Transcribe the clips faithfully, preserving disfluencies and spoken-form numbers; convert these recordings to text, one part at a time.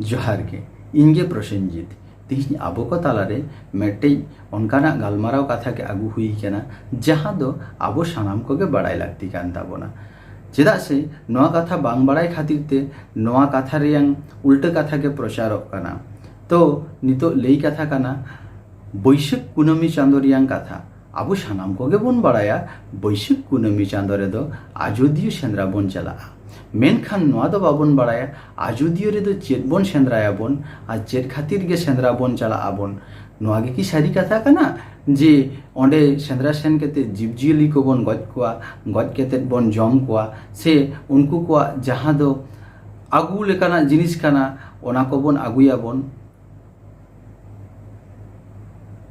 ᱡᱚᱦᱟᱨ ᱜᱮ, ᱤᱧ ᱜᱮ ᱯᱨᱚᱥᱮᱱᱡᱤᱛ᱾ ᱛᱤᱦᱤᱧ ᱟᱵᱚ ᱠᱚ ᱛᱟᱞᱟᱨᱮ ᱢᱤᱫᱴᱮᱡ ᱚᱱᱠᱟᱱᱟᱜ ᱜᱟᱞᱢᱟᱨᱟᱣ ᱠᱟᱛᱷᱟ ᱜᱮ ᱟᱹᱜᱩ ᱦᱩᱭ ᱠᱟᱱᱟ, ᱡᱟᱦᱟᱸ ᱫᱚ ᱟᱵᱚ ᱥᱟᱱᱟᱢ ᱠᱚᱜᱮ ᱵᱟᱲᱟᱭ ᱞᱟᱹᱠᱛᱤ ᱠᱟᱱ ᱛᱟᱵᱚᱱᱟ᱾ ᱪᱮᱫᱟᱜ ᱥᱮ ᱱᱚᱣᱟ ᱠᱟᱛᱷᱟ ᱵᱟᱝ ᱵᱟᱲᱟᱭ ᱠᱷᱟᱹᱛᱤᱨ ᱛᱮ ᱱᱚᱣᱟ ᱠᱟᱛᱷᱟ ᱨᱮᱭᱟᱝ ᱩᱞᱴᱟᱹ ᱠᱟᱛᱷᱟ ᱜᱮ ᱯᱨᱚᱪᱟᱨᱚᱜ ᱠᱟᱱᱟ᱾ ᱛᱚ ᱱᱤᱛᱚᱜ ᱞᱟᱹᱭ ᱠᱟᱛᱷᱟ ᱠᱟᱱᱟ, ᱵᱟᱹᱭᱥᱟᱹᱠᱷ ᱠᱩᱱᱟᱹᱢᱤ ᱪᱟᱸᱫᱳ ᱨᱮᱭᱟᱝ ᱠᱟᱛᱷᱟ᱾ ᱟᱵᱚ ᱥᱟᱱᱟᱢ ᱠᱚᱜᱮ ᱵᱚᱱ ᱵᱟᱲᱟᱭᱟ, ᱵᱟᱹᱭᱥᱟᱹᱠᱷ ᱠᱩᱱᱟᱹᱢᱤ ᱪᱟᱸᱫᱳ ᱨᱮᱫᱚ ᱟᱡᱳᱫᱤᱭᱟᱹ ᱥᱮᱸᱫᱽᱨᱟ ᱵᱚᱱ ᱪᱟᱞᱟᱜᱼᱟ᱾ ᱢᱮᱱᱠᱷᱟᱱ ᱱᱚᱣᱟ ᱫᱚ ᱵᱟᱵᱚᱱ ᱵᱟᱲᱟᱭᱟ, ᱟᱡᱳᱫᱤᱭᱟᱹ ᱨᱮᱫᱚ ᱪᱮᱫ ᱵᱚᱱ ᱥᱮᱸᱫᱽᱨᱟᱭᱟᱵᱚᱱ ᱟᱨ ᱪᱮᱫ ᱠᱷᱟᱹᱛᱤᱨ ᱜᱮ ᱥᱮᱸᱫᱽᱨᱟ ᱵᱚᱱ ᱪᱟᱞᱟᱜ ᱟᱵᱚᱱ᱾ ᱱᱚᱣᱟ ᱜᱮ ᱠᱤ ᱥᱟᱹᱨᱤ ᱠᱟᱛᱷᱟ ᱠᱟᱱᱟ ᱡᱮ ᱚᱸᱰᱮ ᱥᱮᱸᱫᱽᱨᱟ ᱥᱮᱱ ᱠᱟᱛᱮ ᱡᱤᱵᱽᱼᱡᱤᱭᱟᱹᱞᱤ ᱠᱚᱵᱚᱱ ᱜᱚᱡ ᱠᱚᱣᱟ, ᱜᱚᱡ ᱠᱟᱛᱮ ᱵᱚᱱ ᱡᱚᱢ ᱠᱚᱣᱟ, ᱥᱮ ᱩᱱᱠᱩ ᱠᱚᱣᱟᱜ ᱡᱟᱦᱟᱸ ᱫᱚ ᱟᱹᱜᱩ ᱞᱮᱠᱟᱱᱟᱜ ᱡᱤᱱᱤᱥ ᱠᱟᱱᱟ, ᱚᱱᱟ ᱠᱚᱵᱚᱱ ᱟᱹᱜᱩᱭᱟᱵᱚᱱ?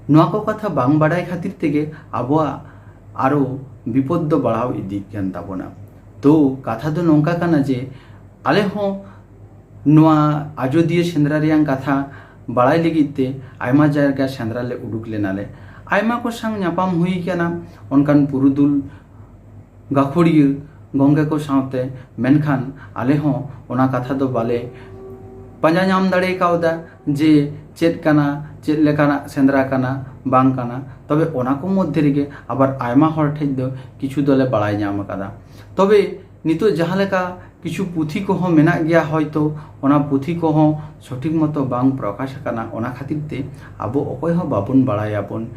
ᱱᱚᱣᱟ ᱠᱚ ᱠᱟᱛᱷᱟ ᱵᱟᱝ ᱵᱟᱰᱟᱭ ᱠᱷᱟᱹᱛᱤᱨ ᱛᱮᱜᱮ ᱟᱵᱚᱣᱟᱜ ᱟᱨᱚ ᱵᱤᱯᱚᱫ ᱫᱚ ᱵᱟᱲᱦᱟᱣ ᱤᱫᱤᱜ ᱠᱟᱱ ᱛᱟᱵᱚᱱᱟ᱾ ᱛᱚ ᱠᱟᱛᱷᱟ ᱫᱚ ᱱᱚᱝᱠᱟ ᱠᱟᱱᱟ ᱡᱮ ᱟᱞᱮ ᱦᱚᱸ ᱱᱚᱣᱟ ᱟᱡᱳᱫᱤᱭᱟᱹ ᱥᱮᱸᱫᱽᱨᱟ ᱨᱮᱭᱟᱝ ᱠᱟᱛᱷᱟ ᱵᱟᱲᱟᱭ ᱞᱟᱹᱜᱤᱫ ᱛᱮ ᱟᱭᱢᱟ ᱡᱟᱭᱜᱟ ᱥᱮᱸᱫᱽᱨᱟ ᱞᱮ ᱩᱰᱩᱠ ᱞᱮᱱᱟᱞᱮ᱾ ᱟᱭᱢᱟ ᱠᱚ ᱥᱟᱶ ᱧᱟᱯᱟᱢ ᱦᱩᱭ ᱠᱟᱱᱟ, ᱚᱱᱠᱟᱱ ᱯᱩᱨᱩᱫᱷᱩᱞ ᱜᱟᱹᱠᱷᱩᱲᱤᱭᱟᱹ ᱜᱚᱢᱠᱮ ᱠᱚ ᱥᱟᱶᱛᱮ, ᱢᱮᱱᱠᱷᱟᱱ ᱟᱞᱮ ᱦᱚᱸ ᱚᱱᱟ ᱠᱟᱛᱷᱟ ᱫᱚ ᱵᱟᱞᱮ ᱯᱟᱸᱡᱟ ᱧᱟᱢ ᱫᱟᱲᱮ ᱠᱟᱣᱫᱟ ᱡᱮ ᱪᱮᱫ ᱠᱟᱱᱟ, ᱪᱮᱫ ᱞᱮᱠᱟᱱᱟᱜ ᱥᱮᱸᱫᱽᱨᱟ ᱠᱟᱱᱟ, ᱵᱟᱝ ᱠᱟᱱᱟ᱾ ᱛᱚᱵᱮ ᱚᱱᱟ ᱠᱚ ᱢᱚᱫᱽᱫᱷᱮ ᱨᱮᱜᱮ ᱟᱵᱟᱨ ᱟᱭᱢᱟ ᱦᱚᱲ ᱴᱷᱮᱡ ᱫᱚ ᱠᱤᱪᱷᱩ ᱫᱚᱞᱮ ᱵᱟᱲᱟᱭ ᱧᱟᱢ ᱟᱠᱟᱫᱟ᱾ ᱛᱚᱵᱮ ᱱᱤᱛᱚᱜ ᱡᱟᱦᱟᱸ ᱞᱮᱠᱟ ᱠᱤᱪᱷᱩ ᱯᱩᱛᱷᱤ ᱠᱚᱦᱚᱸ ᱢᱮᱱᱟᱜ ᱜᱮᱭᱟ, ᱦᱚᱭᱛᱚ ᱚᱱᱟ ᱯᱩᱛᱷᱤ ᱠᱚᱦᱚᱸ ᱥᱚᱴᱷᱤᱠ ᱢᱚᱛᱚ ᱵᱟᱝ ᱯᱨᱚᱠᱟᱥ ᱟᱠᱟᱱᱟ᱾ ᱚᱱᱟ ᱠᱷᱟᱹᱛᱤᱨ ᱛᱮ ᱟᱵᱚ ᱚᱠᱚᱭ ᱦᱚᱸ ᱵᱟᱵᱚᱱ ᱵᱟᱲᱟᱭᱟᱵᱚᱱ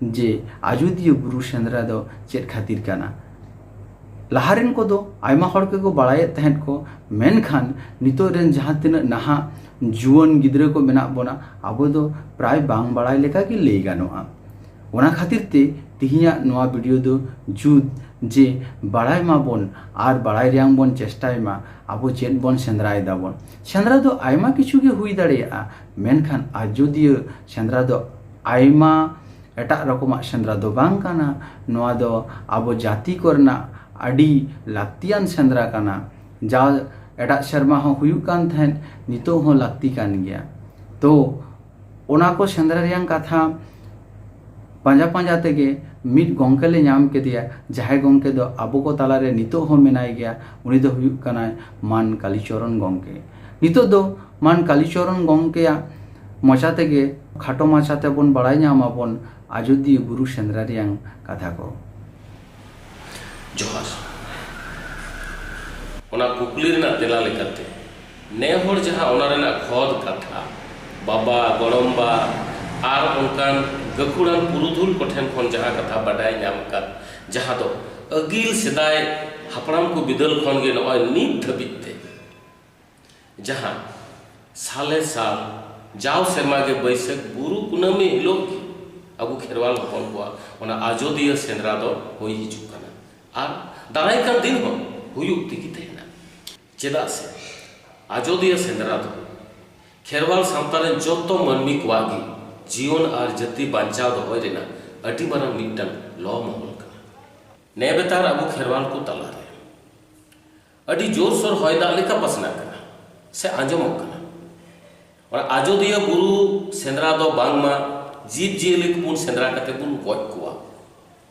ᱡᱮ ᱟᱡᱳᱫᱤᱭᱟᱹ ᱵᱩᱨᱩ ᱥᱮᱸᱫᱽᱨᱟ ᱫᱚ ᱪᱮᱫ ᱠᱷᱟᱹᱛᱤᱨ ᱠᱟᱱᱟ᱾ ᱞᱟᱦᱟ ᱨᱮᱱ ᱠᱚᱫᱚ ᱟᱭᱢᱟ ᱦᱚᱲ ᱜᱮᱠᱚ ᱵᱟᱲᱟᱭᱮᱫ ᱛᱟᱦᱮᱸᱫ ᱠᱚ, ᱢᱮᱱᱠᱷᱟᱱ ᱱᱤᱛᱚᱜ ᱨᱮᱱ ᱡᱟᱦᱟᱸ ᱛᱤᱱᱟᱹᱜ ᱱᱟᱦᱟᱜ ᱡᱩᱣᱟᱹᱱ ᱜᱤᱫᱽᱨᱟᱹ ᱠᱚ ᱢᱮᱱᱟᱜ ᱵᱚᱱᱟ, ᱟᱵᱚ ᱫᱚ ᱯᱨᱟᱭ ᱵᱟᱝ ᱵᱟᱲᱟᱭ ᱞᱮᱠᱟ ᱜᱮ ᱞᱟᱹᱭ ᱜᱟᱱᱚᱜᱼᱟ᱾ ᱚᱱᱟ ᱠᱷᱟᱹᱛᱤᱨ ᱛᱮ ᱛᱤᱦᱤᱧᱟᱜ ᱱᱚᱣᱟ ᱵᱷᱤᱰᱤᱭᱳ ᱫᱚ ᱡᱩᱛ ᱡᱮ ᱵᱟᱲᱟᱭ ᱢᱟᱵᱚᱱ ᱟᱨ ᱵᱟᱲᱟᱭ ᱨᱮᱭᱟᱝ ᱵᱚᱱ ᱪᱮᱥᱴᱟᱭ ᱢᱟ, ᱟᱵᱚ ᱪᱮᱫ ᱵᱚᱱ ᱥᱮᱸᱫᱽᱨᱟᱭ ᱫᱟᱵᱚᱱ᱾ ᱥᱮᱸᱫᱽᱨᱟ ᱫᱚ ᱟᱭᱢᱟ ᱠᱤᱪᱷᱩ ᱜᱮ ᱦᱩᱭ ᱫᱟᱲᱮᱭᱟᱜᱼᱟ, ᱢᱮᱱᱠᱷᱟᱱ ᱟᱡᱳᱫᱤᱭᱟᱹ ᱥᱮᱸᱫᱽᱨᱟ ᱫᱚ ᱟᱭᱢᱟ ᱮᱴᱟᱜ ᱨᱚᱠᱚᱢᱟᱜ ᱥᱮᱸᱫᱽᱨᱟ ᱫᱚ ᱵᱟᱝ ᱠᱟᱱᱟ᱾ ᱱᱚᱣᱟ ᱫᱚ ᱟᱵᱚ ᱡᱟᱹᱛᱤ ᱠᱚᱨᱮᱱᱟᱜ ᱟᱹᱰᱤ ᱞᱟᱹᱠᱛᱤᱭᱟᱱ ᱥᱮᱸᱫᱽᱨᱟ ᱠᱟᱱᱟ᱾ ᱡᱟ ᱮᱴᱟᱜ ᱥᱮᱨᱢᱟ ᱦᱚᱸ ᱦᱩᱭᱩᱜ ᱠᱟᱱ ᱛᱟᱦᱮᱸᱫ, ᱱᱤᱛᱚᱜ ᱦᱚᱸ ᱞᱟᱹᱠᱛᱤ ᱠᱟᱱ ᱜᱮᱭᱟ᱾ ᱛᱚ ᱚᱱᱟ ᱠᱚ ᱥᱮᱸᱫᱽᱨᱟ ᱨᱮᱭᱟᱝ ᱠᱟᱛᱷᱟ ᱯᱟᱸᱡᱟ ᱯᱟᱸᱡᱟ ᱛᱮᱜᱮ ᱢᱤᱫ ᱜᱚᱢᱠᱮ ᱞᱮ ᱧᱟᱢ ᱠᱮᱫᱮᱭᱟ, ᱡᱟᱦᱟᱸᱭ ᱜᱚᱢᱠᱮ ᱫᱚ ᱟᱵᱚ ᱠᱚ ᱛᱟᱞᱟᱨᱮ ᱱᱤᱛᱚᱜ ᱦᱚᱸ ᱢᱮᱱᱟᱭ ᱜᱮᱭᱟ᱾ ᱩᱱᱤ ᱫᱚ ᱦᱩᱭᱩᱜ ᱠᱟᱱᱟᱭ ᱢᱟᱱ ᱠᱟᱞᱤᱪᱚᱨᱚᱱ ᱜᱚᱢᱠᱮ᱾ ᱱᱤᱛᱚᱜ ᱫᱚ ᱢᱟᱱ ᱠᱟᱞᱤᱪᱚᱨᱚᱱ ᱜᱚᱢᱠᱮᱭᱟᱜ ᱢᱚᱪᱟ ᱛᱮᱜᱮ ᱠᱷᱟᱴᱚ ᱢᱟᱪᱷᱟ ᱛᱮᱵᱚᱱ ᱵᱟᱲᱟᱭ ᱧᱟᱢ ᱟᱵᱚᱱ ᱟᱡᱳᱫᱤᱭᱟᱹ ᱵᱩᱨᱩ ᱥᱮᱸᱫᱽᱨᱟ ᱨᱮᱭᱟᱝ ᱠᱟᱛᱷᱟ ᱠᱚ᱾ ᱡᱚᱦᱟᱨ᱾ ᱚᱱᱟ ᱠᱩᱠᱞᱤ ᱨᱮᱱᱟᱜ ᱛᱮᱞᱟ ᱞᱮᱠᱟᱛᱮ, ᱱᱮ ᱦᱚᱲ ᱡᱟᱦᱟᱸ ᱚᱱᱟ ᱨᱮᱱᱟᱜ ᱠᱷᱚᱫ ᱠᱟᱛᱷᱟ, ᱵᱟᱵᱟ, ᱜᱚᱲᱚᱢᱵᱟ ᱟᱨ ᱚᱱᱠᱟᱱ ᱜᱟᱹᱠᱷᱩᱲᱟᱱ ᱯᱩᱨᱩᱫᱷᱩᱞ ᱠᱚᱴᱷᱮᱱ ᱠᱷᱚᱱ ᱡᱟᱦᱟᱸ ᱠᱟᱛᱷᱟ ᱵᱟᱰᱟᱭ ᱧᱟᱢ ᱟᱠᱟᱫ, ᱡᱟᱦᱟᱸ ᱫᱚ ᱟᱹᱜᱤᱞ ᱥᱮᱫᱟᱭ ᱦᱟᱯᱲᱟᱢ ᱠᱚ ᱵᱤᱫᱟᱹᱞ ᱠᱷᱚᱱ ᱜᱮ ᱱᱚᱜᱼᱚᱭ ᱱᱤᱛ ᱫᱷᱟᱹᱵᱤᱡ ᱛᱮ ᱡᱟᱦᱟᱸ ᱥᱟᱞᱮ ᱥᱟᱞ ᱡᱟᱣ ᱥᱮᱨᱢᱟ ᱜᱮ ᱵᱟᱹᱭᱥᱟᱹᱠᱷ ᱵᱩᱨᱩ ᱠᱩᱱᱟᱹᱢᱤ ᱦᱤᱞᱳᱜ ᱜᱮ ᱟᱵᱚ ᱠᱷᱮᱨᱣᱟᱞ ᱦᱚᱯᱚᱱ ᱠᱚᱣᱟᱜ ᱚᱱᱟ ᱟᱡᱳᱫᱤᱭᱟᱹ ᱥᱮᱸᱫᱽᱨᱟ ᱫᱚ ᱦᱩᱭ ᱦᱤᱡᱩᱜ ᱠᱟᱱᱟ᱾ ᱟᱨ ᱫᱟᱨᱟᱭ ᱠᱟᱱ ᱫᱤᱱ ᱦᱚᱸ ᱦᱩᱭᱩᱜ ᱛᱮᱜᱮ ᱛᱟᱦᱮᱱᱟ᱾ ᱪᱮᱫᱟᱜ ᱥᱮ ᱟᱡᱳᱫᱤᱭᱟᱹ ᱥᱮᱸᱫᱽᱨᱟ ᱫᱚ ᱠᱷᱮᱨᱣᱟᱞ ᱥᱟᱶᱛᱟ ᱨᱮᱱ ᱡᱚᱛᱚ ᱢᱟᱹᱱᱢᱤ ᱠᱚᱣᱟᱜ ᱜᱮ ᱡᱤᱭᱚᱱ ᱟᱨ ᱡᱟᱹᱛᱤ ᱵᱟᱧᱪᱟᱣ ᱫᱚᱦᱚᱭ ᱨᱮᱱᱟᱜ ᱟᱹᱰᱤ ᱢᱟᱨᱟᱝ ᱢᱤᱫᱴᱟᱝ ᱞᱚ ᱢᱚᱦᱚᱞ ᱠᱟᱱᱟ᱾ ᱱᱮᱵᱮᱛᱟᱨ ᱟᱵᱚ ᱠᱷᱮᱨᱣᱟᱞ ᱠᱚ ᱛᱟᱞᱟᱨᱮ ᱟᱹᱰᱤ ᱡᱳᱨᱥᱳᱨ ᱦᱚᱭ ᱫᱟᱜ ᱞᱮᱠᱟ ᱯᱟᱥᱱᱟᱜ ᱠᱟᱱᱟ ᱥᱮ ᱟᱸᱡᱚᱢᱚᱜ ᱠᱟᱱᱟ᱾ ᱚᱱᱟ ᱟᱡᱳᱫᱤᱭᱟᱹ ᱵᱩᱨᱩ ᱥᱮᱸᱫᱽᱨᱟ ᱫᱚ ᱵᱟᱝᱢᱟ ᱡᱤᱵᱽ ᱡᱤᱭᱟᱹᱞᱤ ᱠᱚᱵᱚᱱ ᱥᱮᱸᱫᱽᱨᱟ ᱠᱟᱛᱮ ᱵᱚᱱ ᱜᱚᱡ ᱠᱚᱣᱟ,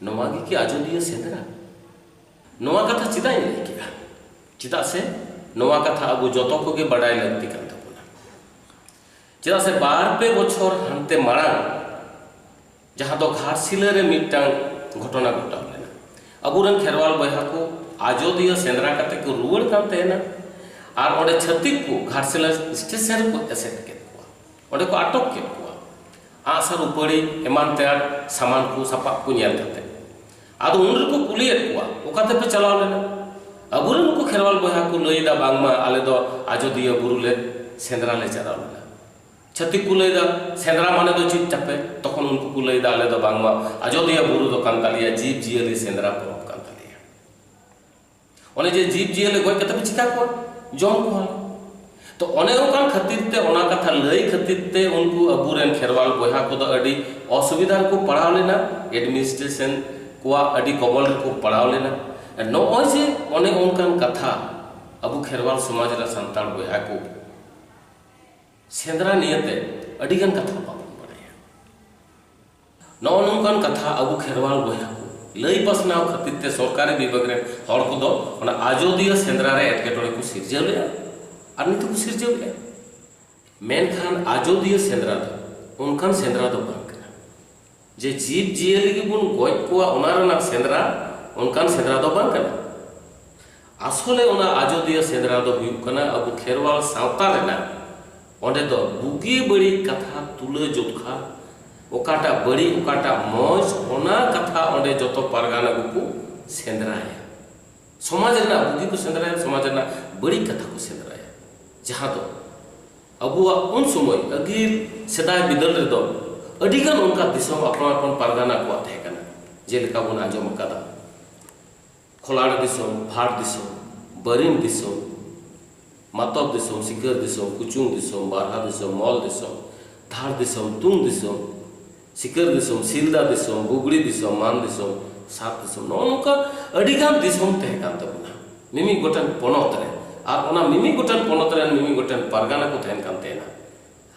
ᱱᱚᱣᱟ ᱜᱮ ᱠᱤ ᱟᱡᱳᱫᱤᱭᱟᱹ ᱥᱮᱸᱫᱽᱨᱟ? ᱱᱚᱣᱟ ᱠᱟᱛᱷᱟ ᱪᱮᱫᱟᱜ ᱤᱧ ᱞᱟᱹᱭ ᱠᱮᱫᱟ? ᱪᱮᱫᱟᱜ ᱥᱮ ᱱᱚᱣᱟ ᱠᱟᱛᱷᱟ ᱟᱵᱚ ᱡᱚᱛᱚ ᱠᱚᱜᱮ ᱵᱟᱰᱟᱭ ᱞᱟᱹᱠᱛᱤ ᱠᱟᱱ ᱛᱟᱵᱚᱱᱟ᱾ ᱪᱮᱫᱟᱜ ᱥᱮ ᱵᱟᱨ ᱯᱮ ᱵᱚᱪᱷᱚᱨ ᱦᱟᱱᱛᱮ ᱢᱟᱲᱟᱝ ᱡᱟᱦᱟᱸ ᱫᱚ ᱜᱷᱟᱴᱥᱤᱞᱟᱹ ᱨᱮ ᱢᱤᱫᱴᱟᱝ ᱜᱷᱚᱴᱚᱱᱟ ᱜᱷᱚᱴᱟᱣ ᱞᱮᱱᱟ᱾ ᱟᱵᱚᱨᱮᱱ ᱠᱷᱮᱨᱣᱟᱞ ᱵᱚᱭᱦᱟ ᱠᱚ ᱟᱡᱳᱫᱤᱭᱟᱹ ᱥᱮᱸᱫᱽᱨᱟ ᱠᱟᱛᱮ ᱠᱚ ᱨᱩᱣᱟᱹᱲ ᱠᱟᱱ ᱛᱟᱦᱮᱱᱟ, ᱟᱨ ᱚᱸᱰᱮ ᱪᱷᱟᱹᱛᱤᱠ ᱠᱚ ᱜᱷᱟᱴᱥᱤᱞᱟᱹ ᱥᱴᱮᱥᱚᱱ ᱨᱮᱠᱚ ᱮᱥᱮᱫ ᱠᱮᱫ ᱠᱚᱣᱟ, ᱚᱸᱰᱮ ᱠᱚ ᱟᱴᱚᱠ ᱠᱮᱫ ᱠᱚᱣᱟ᱾ ᱟᱜᱼᱥᱟᱨ ᱩᱯᱟᱹᱲᱤ ᱮᱢᱟᱱ ᱛᱮᱭᱟᱜ ᱥᱟᱢᱟᱱ ᱠᱚ ᱥᱟᱯᱟᱵ ᱠᱚ ᱧᱮᱞ ᱠᱟᱛᱮ ᱟᱫᱚ ᱩᱱ ᱨᱮᱠᱚ ᱠᱩᱞᱤᱭᱮᱫ ᱠᱚᱣᱟ, "ᱚᱠᱟ ᱛᱮᱯᱮ ᱪᱟᱞᱟᱣ ᱞᱮᱱᱟ?" ᱟᱵᱚᱨᱮᱱ ᱱᱩᱠᱩ ᱠᱷᱮᱨᱣᱟᱞ ᱵᱚᱭᱦᱟ ᱠᱚ ᱞᱟᱹᱭᱫᱟ, "ᱵᱟᱝᱢᱟ ᱟᱞᱮ ᱫᱚ ᱟᱡᱳᱫᱤᱭᱟᱹ ᱵᱩᱨᱩ ᱞᱮ ᱥᱮᱸᱫᱽᱨᱟ ᱞᱮ ᱪᱟᱞᱟᱣ ᱞᱮᱱᱟ᱾" ᱪᱷᱟᱹᱛᱤᱠ ᱠᱚ ᱞᱟᱹᱭᱫᱟ, "ᱥᱮᱸᱫᱽᱨᱟ ᱢᱟᱱᱮ ᱫᱚ ᱪᱮᱫ ᱛᱟᱯᱮ?" ᱛᱚᱠᱷᱚᱱ ᱩᱱᱠᱩ ᱠᱚ ᱞᱟᱹᱭᱫᱟ, "ᱟᱞᱮ ᱫᱚ ᱵᱟᱝᱢᱟ ᱟᱡᱳᱫᱤᱭᱟᱹ ᱵᱩᱨᱩ ᱫᱚ ᱠᱟᱱ ᱛᱟᱞᱮᱭᱟ ᱡᱤᱵᱽ ᱡᱤᱭᱟᱹᱞᱤ ᱥᱮᱸᱫᱽᱨᱟ ᱯᱚᱨᱚᱵᱽ ᱠᱟᱱ ᱛᱟᱞᱮᱭᱟ᱾ ᱚᱱᱮ ᱡᱮ ᱡᱤᱵᱽ ᱡᱤᱭᱟᱹᱞᱤ ᱜᱚᱡ ᱠᱟᱛᱮ ᱯᱮ ᱪᱤᱠᱟ ᱠᱚᱣᱟ? ᱡᱚᱢ ᱠᱚᱣᱟ ᱞᱮ᱾" ᱛᱚ ᱚᱱᱮ ᱚᱱᱠᱟᱱ ᱠᱷᱟᱹᱛᱤᱨ ᱛᱮ, ᱚᱱᱟ ᱠᱟᱛᱷᱟ ᱞᱟᱹᱭ ᱠᱷᱟᱹᱛᱤᱨ ᱛᱮ ᱩᱱᱠᱩ ᱟᱵᱚᱨᱮᱱ ᱠᱷᱮᱨᱣᱟᱞ ᱵᱚᱭᱦᱟ ᱠᱚᱫᱚ ᱟᱹᱰᱤ ᱚᱥᱩᱵᱤᱫᱷᱟ ᱨᱮᱠᱚ ᱯᱟᱲᱟᱣ ᱞᱮᱱᱟ, ᱮᱰᱢᱤᱱᱤᱥᱴᱨᱮᱥᱚᱱ ᱠᱚᱣᱟᱜ ᱟᱹᱰᱤ ᱠᱚᱵᱚᱞ ᱨᱮᱠᱚ ᱯᱟᱲᱟᱣ ᱞᱮᱱᱟ᱾ ᱱᱚᱜᱼᱚᱭ ᱡᱮ ᱚᱱᱮ ᱚᱱᱠᱟᱱ ᱠᱟᱛᱷᱟ ᱟᱵᱚ ᱠᱷᱮᱨᱣᱟᱞ ᱥᱚᱢᱟᱡᱽ ᱨᱮ ᱥᱟᱱᱛᱟᱲ ᱵᱚᱭᱦᱟ ᱠᱚ ᱥᱮᱸᱫᱽᱨᱟ ᱱᱤᱭᱟᱹᱛᱮ ᱟᱹᱰᱤᱜᱟᱱ ᱠᱟᱛᱷᱟ ᱵᱟᱵᱚᱱ ᱵᱟᱲᱟᱭᱟ᱾ ᱱᱚᱜᱼᱚ ᱱᱚᱝᱠᱟᱱ ᱠᱟᱛᱷᱟ ᱟᱵᱚ ᱠᱷᱮᱨᱣᱟᱞ ᱵᱚᱭᱦᱟ ᱠᱚ ᱞᱟᱹᱭ ᱯᱟᱥᱱᱟᱣ ᱠᱷᱟᱹᱛᱤᱨ ᱛᱮ ᱥᱚᱨᱠᱟᱨᱤ ᱵᱤᱵᱷᱟᱜᱽ ᱨᱮᱱ ᱦᱚᱲ ᱠᱚᱫᱚ ᱚᱱᱟ ᱟᱡᱳᱫᱤᱭᱟᱹ ᱥᱮᱸᱫᱽᱨᱟ ᱨᱮ ᱮᱴᱠᱮᱴᱚᱬᱮ ᱠᱚ ᱥᱤᱨᱡᱟᱹᱣ ᱞᱮᱫᱼᱟ᱾ ᱟᱨ ᱱᱤᱛ ᱦᱚᱸᱠᱚ ᱥᱤᱨᱡᱟᱹᱣᱮᱫᱼᱟ᱾ ᱢᱮᱱᱠᱷᱟᱱ ᱟᱡᱳᱫᱤᱭᱟᱹ ᱥᱮᱸᱫᱽᱨᱟ ᱫᱚ ᱚᱱᱠᱟᱱ ᱥᱮᱸᱫᱽᱨᱟ ᱫᱚ ᱵᱟᱝ ᱠᱟᱱᱟ᱾ ᱡᱮ ᱡᱤᱵᱽ ᱡᱤᱭᱟᱹᱞᱤ ᱜᱮᱵᱚᱱ ᱜᱚᱡ ᱠᱚᱣᱟ, ᱚᱱᱟ ᱨᱮᱱᱟᱜ ᱥᱮᱸᱫᱽᱨᱟ, ᱚᱱᱠᱟᱱ ᱥᱮᱸᱫᱽᱨᱟ ᱫᱚ ᱵᱟᱝ ᱠᱟᱱᱟ᱾ ᱟᱥᱚᱞᱮ ᱚᱱᱟ ᱟᱡᱳᱫᱤᱭᱟᱹ ᱥᱮᱸᱫᱽᱨᱟ ᱫᱚ ᱦᱩᱭᱩᱜ ᱠᱟᱱᱟ ᱟᱵᱚ ᱠᱷᱮᱨᱣᱟᱞ ᱥᱟᱶᱛᱟ ᱨᱮᱱᱟᱜ, ᱚᱸᱰᱮ ᱫᱚ ᱵᱩᱜᱤ ᱵᱟᱹᱲᱤᱡ ᱠᱟᱛᱷᱟ ᱛᱩᱞᱟᱹ ᱡᱚᱠᱷᱟ, ᱚᱠᱟᱴᱟᱜ ᱵᱟᱹᱲᱤᱡ, ᱚᱠᱟᱴᱟᱜ ᱢᱚᱡᱽ, ᱚᱱᱟ ᱠᱟᱛᱷᱟ ᱚᱸᱰᱮ ᱡᱚᱛᱚ ᱯᱟᱨᱜᱟᱱᱟ ᱠᱚᱠᱚ ᱥᱮᱸᱫᱽᱨᱟᱭᱟ᱾ ᱥᱚᱢᱟᱡᱽ ᱨᱮᱱᱟᱜ ᱵᱩᱜᱤ ᱠᱚ ᱥᱮᱸᱫᱽᱨᱟᱭᱟ, ᱥᱚᱢᱟᱡᱽ ᱨᱮᱱᱟᱜ ᱵᱟᱹᱲᱤᱡ ᱠᱟᱛᱷᱟ ᱠᱚ ᱥᱮᱸᱫᱽᱨᱟᱭᱟ᱾ ᱡᱟᱦᱟᱸ ᱫᱚ ᱟᱵᱚᱣᱟᱜ ᱩᱱ ᱥᱚᱢᱚᱭ ᱟᱹᱜᱤᱨ ᱥᱮᱫᱟᱭ ᱵᱤᱫᱟᱹᱞ ᱨᱮᱫᱚ ᱟᱹᱰᱤᱜᱟᱱ ᱚᱱᱠᱟ ᱫᱤᱥᱚᱢ ᱟᱯᱱᱟᱨ ᱟᱯᱱᱟᱨ ᱯᱟᱨᱜᱟᱱᱟ ᱠᱚᱣᱟᱜ ᱛᱟᱦᱮᱸ ᱠᱟᱱᱟ᱾ ᱡᱮᱞᱮᱠᱟ ᱵᱚᱱ ᱟᱸᱡᱚᱢ ᱟᱠᱟᱫᱟ, ᱠᱷᱚᱞᱟᱲ ᱫᱤᱥᱚᱢ, ᱵᱷᱟᱲ ᱫᱤᱥᱚᱢ, ᱵᱟᱹᱨᱤᱢ ᱫᱤᱥᱚᱢ, ᱢᱟᱛᱚᱵ ᱫᱤᱥᱚᱢ, ᱥᱤᱠᱟᱹᱨ ᱫᱤᱥᱚᱢ, ᱠᱩᱪᱩᱝ ᱫᱤᱥᱚᱢ, ᱵᱟᱨᱦᱟ ᱫᱤᱥᱚᱢ, ᱢᱚᱞ ᱫᱤᱥᱚᱢ, ᱫᱷᱟᱲ ᱫᱤᱥᱚᱢ, ᱛᱩᱝ ᱫᱤᱥᱚᱢ, ᱥᱤᱠᱟᱹᱨ ᱫᱤᱥᱚᱢ, ᱥᱤᱞᱫᱟ ᱫᱤᱥᱚᱢ, ᱵᱩᱜᱽᱲᱤ ᱫᱤᱥᱚᱢ, ᱢᱟᱱ ᱫᱤᱥᱚᱢ, ᱥᱟᱛ ᱫᱤᱥᱚᱢ, ᱱᱚᱜᱼᱚ ᱱᱚᱝᱠᱟ ᱟᱹᱰᱤᱜᱟᱱ ᱫᱤᱥᱚᱢ ᱛᱟᱦᱮᱸ ᱠᱟᱱ ᱛᱟᱵᱚᱱᱟ ᱢᱤᱢᱤᱫ ᱜᱚᱴᱮᱱ ᱯᱚᱱᱚᱛ ᱨᱮ᱾ ᱟᱨ ᱚᱱᱟ ᱢᱤᱢᱤᱫ ᱜᱚᱴᱮᱱ ᱯᱚᱱᱚᱛ ᱨᱮᱱ ᱢᱤᱢᱤᱫ ᱜᱚᱴᱮᱱ ᱯᱟᱨᱜᱟᱱᱟ ᱠᱚ ᱛᱟᱦᱮᱱ ᱠᱟᱱ ᱛᱟᱦᱮᱱᱟ᱾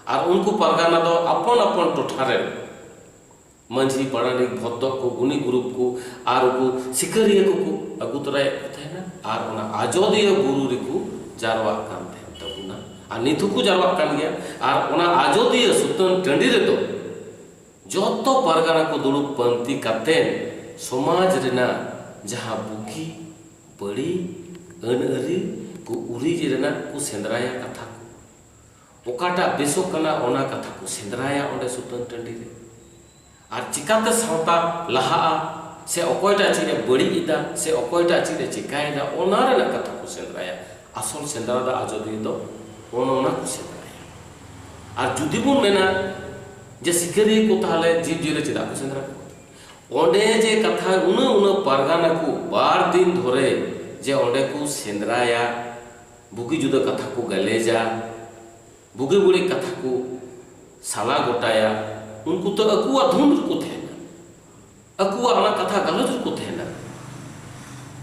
ᱟᱨ ᱩᱱᱠᱩ ᱯᱟᱨᱜᱟᱱᱟ ᱫᱚ ᱟᱯᱚᱱ ᱟᱯᱚᱱ ᱴᱚᱴᱷᱟ ᱨᱮ ᱢᱟᱹᱡᱷᱤ, ᱯᱟᱨᱟᱱᱤᱠ, ᱵᱷᱚᱫᱽᱫᱚ ᱠᱚ, ᱜᱩᱱᱤ ᱜᱩᱨᱩᱯ ᱠᱚ ᱟᱨ ᱩᱱᱠᱩ ᱥᱤᱠᱟᱹᱨᱤᱭᱟᱹ ᱠᱚᱠᱚ ᱟᱹᱜᱩ ᱛᱚᱨᱟᱭᱮᱫ ᱠᱚ ᱛᱟᱦᱮᱱᱟ᱾ ᱟᱨ ᱚᱱᱟ ᱟᱡᱳᱫᱤᱭᱟᱹ ᱵᱩᱨᱩ ᱨᱮᱠᱚ ᱡᱟᱨᱣᱟᱜ ᱠᱟᱱ ᱛᱟᱦᱮᱱ ᱛᱟᱵᱚᱱᱟ᱾ ᱟᱨ ᱱᱤᱛ ᱦᱚᱸᱠᱚ ᱡᱟᱨᱣᱟᱜ ᱠᱟᱱ ᱜᱮᱭᱟ᱾ ᱟᱨ ᱚᱱᱟ ᱟᱡᱳᱫᱤᱭᱟᱹ ᱥᱩᱛᱟᱹᱱ ᱴᱟᱺᱰᱤ ᱨᱮᱫᱚ ᱡᱚᱛᱚ ᱯᱟᱨᱜᱟᱱᱟ ᱠᱚ ᱫᱩᱲᱩᱵ ᱯᱟᱱᱛᱮ ᱠᱟᱛᱮ ᱥᱚᱢᱟᱡᱽ ᱨᱮᱱᱟᱜ ᱡᱟᱦᱟᱸ ᱵᱩᱜᱤ ᱵᱟᱹᱲᱤᱡ ᱟᱹᱱ ᱟᱹᱨᱤ ᱠᱚ ᱩᱨᱤᱡ ᱨᱮᱱᱟᱜ ᱠᱚ ᱥᱮᱸᱫᱽᱨᱟᱭᱟ ᱠᱟᱛᱷᱟ ᱠᱚ᱾ ᱚᱠᱟᱴᱟᱜ ᱵᱮᱥᱚᱜ ᱠᱟᱱᱟ, ᱚᱱᱟ ᱠᱟᱛᱷᱟ ᱠᱚ ᱥᱮᱸᱫᱽᱨᱟᱭᱟ ᱚᱸᱰᱮ ᱥᱩᱛᱟᱹᱱ ᱴᱟᱺᱰᱤ ᱨᱮ᱾ ᱟᱨ ᱪᱤᱠᱟᱛᱮ ᱥᱟᱶᱛᱟ ᱞᱟᱦᱟᱜᱼᱟ, ᱥᱮ ᱚᱠᱚᱭᱴᱟᱜ ᱪᱮᱫ ᱮ ᱵᱟᱹᱲᱤᱡ ᱮᱫᱟ, ᱥᱮ ᱚᱠᱚᱭᱴᱟᱜ ᱪᱮᱫ ᱮ ᱪᱮᱠᱟᱭᱮᱫᱟ, ᱚᱱᱟ ᱨᱮᱱᱟᱜ ᱠᱟᱛᱷᱟ ᱠᱚ ᱥᱮᱸᱫᱽᱨᱟᱭᱟ᱾ ᱟᱥᱚᱞ ᱥᱮᱸᱫᱽᱨᱟ ᱫᱚ ᱟᱡᱳᱫᱤᱭᱟᱹ ᱫᱚ ᱚᱱ ᱚᱱᱟ ᱠᱚ ᱥᱮᱸᱫᱽᱨᱟᱭᱟ᱾ ᱟᱨ ᱡᱩᱫᱤ ᱵᱚᱱ ᱢᱮᱱᱟ ᱡᱮ ᱥᱤᱠᱟᱹᱨᱤᱭᱟᱹ ᱠᱚ ᱛᱟᱦᱚᱞᱮ ᱡᱤᱵᱽ ᱡᱤᱭᱟᱹᱞᱤ ᱪᱮᱫᱟᱜ ᱠᱚ ᱥᱮᱸᱫᱽᱨᱟ ᱠᱚᱣᱟ? ᱚᱸᱰᱮ ᱡᱮ ᱠᱟᱛᱷᱟ ᱩᱱᱟᱹᱜ ᱩᱱᱟᱹᱜ ᱯᱟᱨᱜᱟᱱᱟ ᱠᱚ ᱵᱟᱨ ᱫᱤᱱ ᱫᱷᱚᱨᱮ ᱡᱮ ᱚᱸᱰᱮ ᱠᱚ ᱥᱮᱸᱫᱽᱨᱟᱭᱟ, ᱵᱩᱜᱤ ᱡᱩᱫᱟᱹ ᱠᱟᱛᱷᱟ ᱠᱚ ᱜᱟᱞᱮᱡᱟ, ᱵᱩᱜᱤ ᱵᱟᱹᱲᱤᱡ ᱠᱟᱛᱷᱟ ᱠᱚ ᱥᱟᱞᱟ ᱜᱚᱴᱟᱭᱟ, ᱩᱱᱠᱩ ᱫᱚ ᱟᱠᱚᱣᱟᱜ ᱫᱷᱩᱱ ᱨᱮᱠᱚ ᱛᱟᱦᱮᱱᱟ, ᱟᱠᱚᱣᱟᱜ ᱚᱱᱟ ᱠᱟᱛᱷᱟ ᱜᱟᱞᱚᱪ ᱨᱮᱠᱚ ᱛᱟᱦᱮᱱᱟ᱾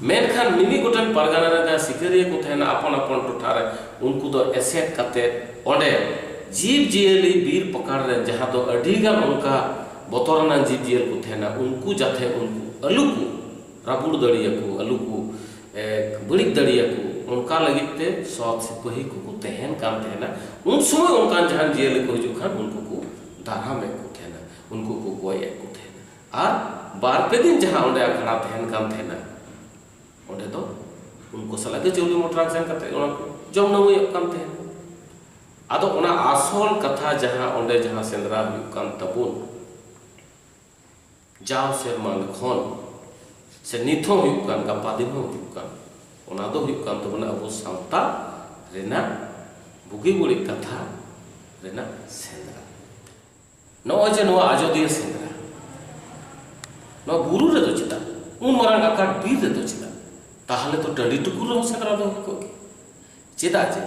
ᱢᱮᱱᱠᱷᱟᱱ ᱢᱤᱢᱤᱫ ᱜᱚᱴᱮᱱ ᱯᱟᱨᱜᱟᱱᱟ ᱨᱮ ᱡᱟᱦᱟᱸ ᱥᱤᱠᱟᱹᱨᱤᱭᱟᱹ ᱠᱚ ᱛᱟᱦᱮᱱᱟ, ᱟᱯᱚᱱ ᱟᱯᱚᱱ ᱴᱚᱴᱷᱟ ᱨᱮ, ᱩᱱᱠᱩ ᱫᱚ ᱮᱥᱮᱫ ᱠᱟᱛᱮ ᱚᱸᱰᱮ ᱡᱤᱵᱽ ᱡᱤᱭᱟᱹᱞᱤ ᱵᱤᱨ ᱯᱟᱠᱟᱲ ᱨᱮ ᱡᱟᱦᱟᱸ ᱫᱚ ᱟᱹᱰᱤᱜᱟᱱ ᱚᱱᱠᱟ ᱵᱚᱛᱚᱨᱟᱱᱟᱜ ᱡᱤᱵᱽ ᱡᱤᱭᱟᱹᱞᱤ ᱠᱚ ᱛᱟᱦᱮᱱᱟ, ᱩᱱᱠᱩ ᱡᱟᱛᱮ ᱩᱱᱠᱩ ᱟᱞᱚ ᱠᱚ ᱨᱟᱹᱯᱩᱫ ᱫᱟᱲᱮᱭᱟᱠᱚ, ᱟᱞᱚ ᱠᱚ, ᱮ, ᱵᱟᱹᱲᱤᱡ ᱫᱟᱲᱮᱭᱟᱠᱚ, ᱚᱱᱠᱟ ᱞᱟᱹᱜᱤᱫ ᱛᱮ ᱥᱚᱛ ᱥᱤᱯᱟᱹᱦᱤ ᱠᱚᱠᱚ ᱛᱟᱦᱮᱱ ᱠᱟᱱ ᱛᱟᱦᱮᱱᱟ᱾ ᱩᱱ ᱥᱚᱢᱚᱭ ᱚᱱᱠᱟᱱ ᱡᱟᱦᱟᱱ ᱡᱤᱭᱟᱹᱞᱤ ᱠᱚ ᱦᱤᱡᱩᱜ ᱠᱷᱟᱱ ᱩᱱᱠᱩ ᱠᱚ ᱫᱟᱨᱟᱢᱮᱫ ᱠᱚ ᱛᱟᱦᱮᱱᱟ, ᱩᱱᱠᱩ ᱠᱚ ᱜᱚᱡ ᱮᱫ ᱠᱚ ᱛᱟᱦᱮᱱᱟ᱾ ᱟᱨ ᱵᱟᱨ ᱯᱮ ᱫᱤᱱ ᱡᱟᱦᱟᱸ ᱚᱸᱰᱮ ᱟᱠᱷᱲᱟ ᱛᱟᱦᱮᱱ ᱠᱟᱱ ᱛᱟᱦᱮᱱᱟ, ᱚᱸᱰᱮ ᱫᱚ ᱩᱱᱠᱩ ᱥᱟᱞᱟᱜ ᱜᱮ ᱪᱟᱣᱞᱮ ᱢᱚᱴᱨᱟᱝ ᱥᱮᱱ ᱠᱟᱛᱮ ᱚᱱᱟ ᱠᱚ ᱡᱚᱢ ᱱᱟᱹᱣᱟᱹᱭᱚᱜ ᱠᱟᱱ ᱛᱟᱦᱮᱱᱟ᱾ ᱟᱫᱚ ᱚᱱᱟ ᱟᱥᱚᱞ ᱠᱟᱛᱷᱟ ᱡᱟᱦᱟᱸ ᱚᱸᱰᱮ ᱡᱟᱦᱟᱸ ᱥᱮᱸᱫᱽᱨᱟ ᱦᱩᱭᱩᱜ ᱠᱟᱱ ᱛᱟᱵᱚᱱ, ᱡᱟᱣ ᱥᱮᱨᱢᱟ ᱠᱷᱚᱱ ᱥᱮ ᱱᱤᱛ ᱦᱚᱸ ᱦᱩᱭᱩᱜ ᱠᱟᱱ, ᱜᱟᱯᱟ ᱫᱤᱱ ᱦᱚᱸ ᱦᱩᱭᱩᱜ ᱠᱟᱱ, ᱚᱱᱟ ᱫᱚ ᱦᱩᱭᱩᱜ ᱠᱟᱱ ᱛᱟᱵᱚᱱᱟ ᱟᱵᱚ ᱥᱟᱶᱛᱟ ᱨᱮᱱᱟᱜ ᱵᱩᱜᱤ ᱵᱟᱹᱲᱤᱡ ᱠᱟᱛᱷᱟ ᱨᱮᱱᱟᱜ ᱥᱮᱸᱫᱽᱨᱟ᱾ ᱱᱚᱜᱼᱚᱭ ᱡᱮ ᱱᱚᱣᱟ ᱟᱡᱚᱫᱤᱭᱟᱹ ᱥᱮᱸᱫᱽᱨᱟ, ᱱᱚᱣᱟ ᱵᱩᱨᱩ ᱨᱮᱫᱚ ᱪᱮᱫᱟᱜ? ᱩᱱ ᱢᱟᱨᱟᱝ ᱟᱠᱟᱴ ᱵᱤᱨ ᱨᱮᱫᱚ ᱪᱮᱫᱟᱜ? ᱛᱟᱦᱚᱞᱮ ᱛᱚ ᱴᱟᱺᱰᱤ ᱴᱩᱠᱩᱨ ᱨᱮᱦᱚᱸ ᱥᱮᱸᱫᱽᱨᱟ ᱫᱚ ᱦᱩᱭ ᱠᱚᱜ ᱜᱮᱭᱟ᱾ ᱪᱮᱫᱟᱜ ᱡᱮ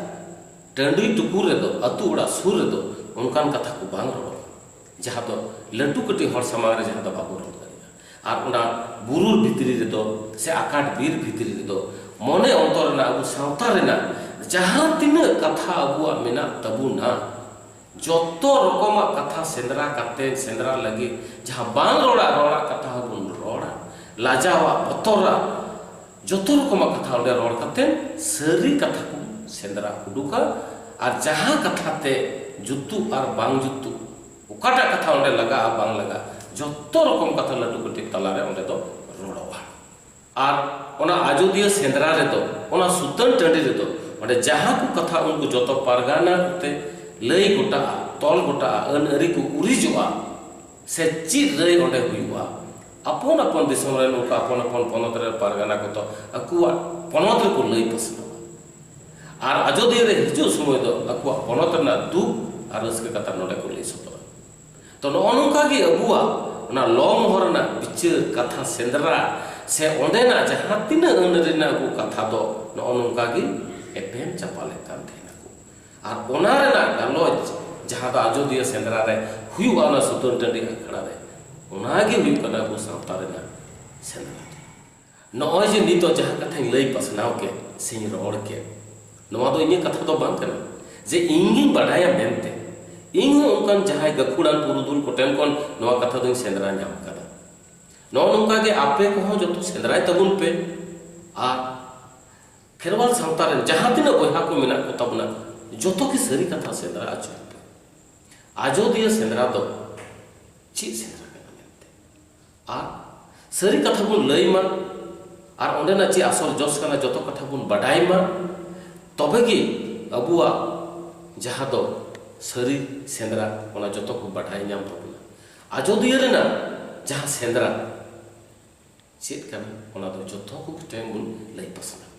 ᱴᱟᱺᱰᱤ ᱴᱩᱠᱩᱨ ᱨᱮᱫᱚ, ᱟᱹᱛᱩ ᱚᱲᱟᱜ ᱥᱩᱨ ᱨᱮᱫᱚ ᱚᱱᱠᱟᱱ ᱠᱟᱛᱷᱟ ᱠᱚ ᱵᱟᱝ ᱨᱚᱲᱚᱜᱼᱟ, ᱡᱟᱦᱟᱸ ᱫᱚ ᱞᱟᱹᱴᱩ ᱠᱟᱹᱴᱤᱡ ᱦᱚᱲ ᱥᱟᱢᱟᱝ ᱨᱮ ᱡᱟᱦᱟᱸ ᱫᱚ ᱵᱟᱵᱚ ᱨᱚᱲ ᱫᱟᱲᱮᱭᱟᱜᱼᱟ᱾ ᱟᱨ ᱚᱱᱟ ᱵᱩᱨᱩ ᱵᱷᱤᱛᱨᱤ ᱨᱮᱫᱚ ᱥᱮ ᱟᱠᱟᱴ ᱵᱤᱨ ᱵᱷᱤᱛᱨᱤ ᱨᱮᱫᱚ ᱢᱚᱱᱮ ᱚᱱᱛᱚᱨ ᱨᱮᱱᱟᱜ ᱟᱵᱚ ᱥᱟᱶᱛᱟ ᱨᱮᱱᱟᱜ ᱡᱟᱦᱟᱸ ᱛᱤᱱᱟᱹᱜ ᱠᱟᱛᱷᱟ ᱟᱵᱚᱣᱟᱜ ᱢᱮᱱᱟᱜ ᱛᱟᱵᱚᱱᱟ, ᱡᱚᱛᱚ ᱨᱚᱠᱚᱢᱟᱜ ᱠᱟᱛᱷᱟ ᱥᱮᱸᱫᱽᱨᱟ ᱠᱟᱛᱮ, ᱥᱮᱸᱫᱽᱨᱟ ᱞᱟᱹᱜᱤᱫ ᱡᱟᱦᱟᱸ ᱵᱟᱝ ᱨᱚᱲᱟᱜ, ᱨᱚᱲᱟᱜ ᱠᱟᱛᱷᱟ ᱦᱚᱸᱵᱚᱱ ᱨᱚᱲᱟ, ᱞᱟᱡᱟᱣᱟᱜ, ᱵᱚᱛᱚᱨᱟᱜ, ᱡᱚᱛᱚ ᱨᱚᱠᱚᱢᱟᱜ ᱠᱟᱛᱷᱟ ᱚᱸᱰᱮ ᱨᱚᱲ ᱠᱟᱛᱮ ᱥᱟᱹᱨᱤ ᱠᱟᱛᱷᱟ ᱠᱚ ᱥᱮᱸᱫᱽᱨᱟ ᱩᱰᱩᱠᱟ᱾ ᱟᱨ ᱡᱟᱦᱟᱸ ᱠᱟᱛᱷᱟ ᱛᱮ ᱡᱩᱛᱩᱜ ᱟᱨ ᱵᱟᱝ ᱡᱩᱛᱩᱜ, ᱚᱠᱟᱴᱟᱜ ᱠᱟᱛᱷᱟ ᱚᱸᱰᱮ ᱞᱟᱜᱟᱜᱼᱟ ᱵᱟᱝ ᱞᱟᱜᱟᱜᱼᱟ, ᱡᱚᱛᱚ ᱨᱚᱠᱚᱢ ᱠᱟᱛᱷᱟ ᱞᱟᱹᱴᱩ ᱠᱟᱹᱴᱤᱡ ᱛᱟᱞᱟᱨᱮ ᱚᱸᱰᱮ ᱫᱚ ᱨᱚᱲᱚᱜᱼᱟ᱾ ᱟᱨ ᱚᱱᱟ ᱟᱡᱚᱫᱤᱭᱟᱹ ᱥᱮᱸᱫᱽᱨᱟ ᱨᱮᱫᱚ, ᱚᱱᱟ ᱥᱩᱛᱟᱹᱱ ᱴᱟᱺᱰᱤ ᱨᱮᱫᱚ, ᱚᱸᱰᱮ ᱡᱟᱦᱟᱸ ᱠᱚ ᱠᱟᱛᱷᱟ ᱩᱱᱠᱩ ᱡᱚᱛᱚ ᱯᱟᱨᱜᱟᱱᱟ ᱠᱚᱛᱮ ᱞᱟᱹᱭ ᱜᱚᱴᱟᱜᱼᱟ, ᱛᱚᱞ ᱜᱚᱴᱟᱜᱼᱟ, ᱟᱹᱱ ᱟᱹᱨᱤ ᱠᱚ ᱩᱨᱤᱡᱚᱜᱼᱟ, ᱥᱮ ᱪᱮᱫ ᱨᱟᱹᱭ ᱚᱸᱰᱮ ᱦᱩᱭᱩᱜᱼᱟ, ᱟᱯᱚᱱ ᱟᱯᱚᱱ ᱫᱤᱥᱚᱢ ᱨᱮ ᱱᱚᱝᱠᱟ ᱟᱯᱚᱱ ᱟᱯᱚᱱ ᱯᱚᱱᱚᱛ ᱨᱮ ᱯᱟᱨᱜᱟᱱᱟ ᱠᱚᱫᱚ ᱟᱠᱚᱣᱟᱜ ᱯᱚᱱᱚᱛ ᱨᱮᱠᱚ ᱞᱟᱹᱭ ᱯᱟᱥᱱᱟᱣᱟ᱾ ᱟᱨ ᱟᱡᱚᱫᱤᱭᱟᱹ ᱨᱮ ᱦᱤᱡᱩᱜ ᱥᱚᱢᱚᱭ ᱫᱚ ᱟᱠᱚᱣᱟᱜ ᱯᱚᱱᱚᱛ ᱨᱮᱱᱟᱜ ᱫᱩᱠ ᱟᱨ ᱨᱟᱹᱥᱠᱟᱹ ᱠᱟᱛᱷᱟ ᱱᱚᱰᱮ ᱠᱚ ᱞᱟᱹᱭ ᱥᱚᱫᱚᱨᱟ᱾ ᱛᱚ, ᱱᱚᱜᱼᱚ ᱱᱚᱝᱠᱟ ᱜᱮ ᱟᱵᱚᱣᱟᱜ ᱚᱱᱟ ᱞᱚ ᱢᱚᱦᱚᱨ ᱨᱮᱱᱟᱜ ᱵᱤᱪᱟᱹᱨ, ᱠᱟᱛᱷᱟ ᱥᱮᱸᱫᱽᱨᱟ, ᱥᱮ ᱚᱸᱰᱮᱱᱟᱜ ᱡᱟᱦᱟᱸ ᱛᱤᱱᱟᱹᱜ ᱟᱹᱱ ᱨᱮᱱᱟᱜ ᱟᱵᱚ ᱠᱟᱛᱷᱟ ᱫᱚ ᱱᱚᱜᱼᱚ ᱱᱚᱝᱠᱟ ᱜᱮ ᱮᱯᱮᱢ ᱪᱟᱯᱟᱞᱮᱫ ᱠᱟᱱ ᱛᱟᱦᱮᱱᱟᱠᱚ᱾ ᱟᱨ ᱚᱱᱟ ᱨᱮᱱᱟᱜ ᱜᱟᱞᱚᱪ ᱡᱟᱦᱟᱸ ᱫᱚ ᱟᱡᱚᱫᱤᱭᱟᱹ ᱥᱮᱸᱫᱽᱨᱟ ᱨᱮ ᱦᱩᱭᱩᱜᱼᱟ, ᱚᱱᱟ ᱥᱩᱛᱟᱹᱱ ᱴᱟᱺᱰᱤ ᱟᱠᱷᱲᱟ ᱨᱮ, ᱚᱱᱟ ᱜᱮ ᱦᱩᱭᱩᱜ ᱠᱟᱱᱟ ᱟᱵᱚ ᱥᱟᱶᱛᱟ ᱨᱮᱱᱟᱜ ᱥᱮᱸᱫᱽᱨᱟ ᱫᱚ᱾ ᱱᱚᱜᱼᱚᱭ ᱡᱮ ᱱᱤᱛᱚᱜ ᱡᱟᱦᱟᱸ ᱠᱟᱛᱷᱟᱧ ᱞᱟᱹᱭ ᱯᱟᱥᱱᱟᱣ ᱠᱮᱫ ᱥᱮᱧ ᱨᱚᱲ ᱠᱮᱫ, ᱱᱚᱣᱟ ᱫᱚ ᱤᱧᱟᱹᱜ ᱠᱟᱛᱷᱟ ᱫᱚ ᱵᱟᱝ ᱠᱟᱱᱟ ᱡᱮ ᱤᱧ ᱜᱤᱧ ᱵᱟᱰᱟᱭᱟ ᱢᱮᱱᱛᱮ᱾ ᱤᱧ ᱦᱚᱸ ᱚᱱᱠᱟᱱ ᱡᱟᱦᱟᱸᱭ ᱜᱟᱹᱠᱷᱩᱲᱟᱱ ᱯᱩᱨᱩᱫᱷᱩᱞ ᱠᱚᱴᱷᱮᱱ ᱠᱷᱚᱱ ᱱᱚᱣᱟ ᱠᱟᱛᱷᱟ ᱫᱚᱧ ᱥᱮᱸᱫᱽᱨᱟ ᱧᱟᱢ ᱠᱟᱫᱟ᱾ ᱱᱚᱜᱼᱚ ᱱᱚᱝᱠᱟ ᱜᱮ ᱟᱯᱮ ᱠᱚᱦᱚᱸ ᱡᱚᱛᱚ ᱥᱮᱸᱫᱽᱨᱟᱭ ᱛᱟᱵᱚᱱ ᱯᱮ᱾ ᱟᱨ ᱠᱷᱮᱨᱣᱟᱞ ᱥᱟᱶᱛᱟ ᱨᱮᱱ ᱡᱟᱦᱟᱸ ᱛᱤᱱᱟᱹᱜ ᱵᱚᱭᱦᱟ ᱠᱚ ᱢᱮᱱᱟᱜ ᱠᱚ ᱛᱟᱵᱚᱱᱟ, ᱡᱚᱛᱚ ᱜᱮ ᱥᱟᱹᱨᱤ ᱠᱟᱛᱷᱟ ᱥᱮᱸᱫᱽᱨᱟ ᱟᱹᱪᱩᱨ ᱯᱮ᱾ ᱟᱡᱚᱫᱤᱭᱟᱹ ᱥᱮᱸᱫᱽᱨᱟ ᱫᱚ ᱪᱮᱫ ᱥᱮᱸᱫᱽᱨᱟ ᱠᱟᱱᱟ ᱢᱮᱱᱛᱮ, ᱟᱨ ᱥᱟᱹᱨᱤ ᱠᱟᱛᱷᱟ ᱵᱚᱱ ᱞᱟᱹᱭ ᱢᱟ, ᱟᱨ ᱚᱸᱰᱮᱱᱟᱜ ᱪᱮᱫ ᱟᱥᱚᱞ ᱡᱚᱥ ᱠᱟᱱᱟ, ᱡᱚᱛᱚ ᱠᱟᱛᱷᱟ ᱵᱚᱱ ᱵᱟᱰᱟᱭ ᱢᱟ᱾ ᱛᱚᱵᱮ ᱜᱮ ᱟᱵᱚᱣᱟᱜ ᱡᱟᱦᱟᱸ ᱫᱚ ᱥᱟᱹᱨᱤ ᱥᱮᱸᱫᱽᱨᱟ, ᱚᱱᱟ ᱡᱚᱛᱚ ᱠᱚ ᱵᱟᱰᱟᱭ ᱧᱟᱢ ᱛᱟᱵᱚᱱᱟ᱾ ᱟᱡᱚᱫᱤᱭᱟᱹ ᱨᱮᱱᱟᱜ ᱡᱟᱦᱟᱸ ᱥᱮᱸᱫᱽᱨᱟ ᱪᱮᱫ ᱠᱟᱱᱟ, ᱚᱱᱟ ᱫᱚ ᱡᱚᱛᱚ ᱠᱚ ᱴᱷᱮᱱ ᱵᱚᱱ ᱞᱟᱹᱭ ᱯᱟᱥᱱᱟᱣ᱾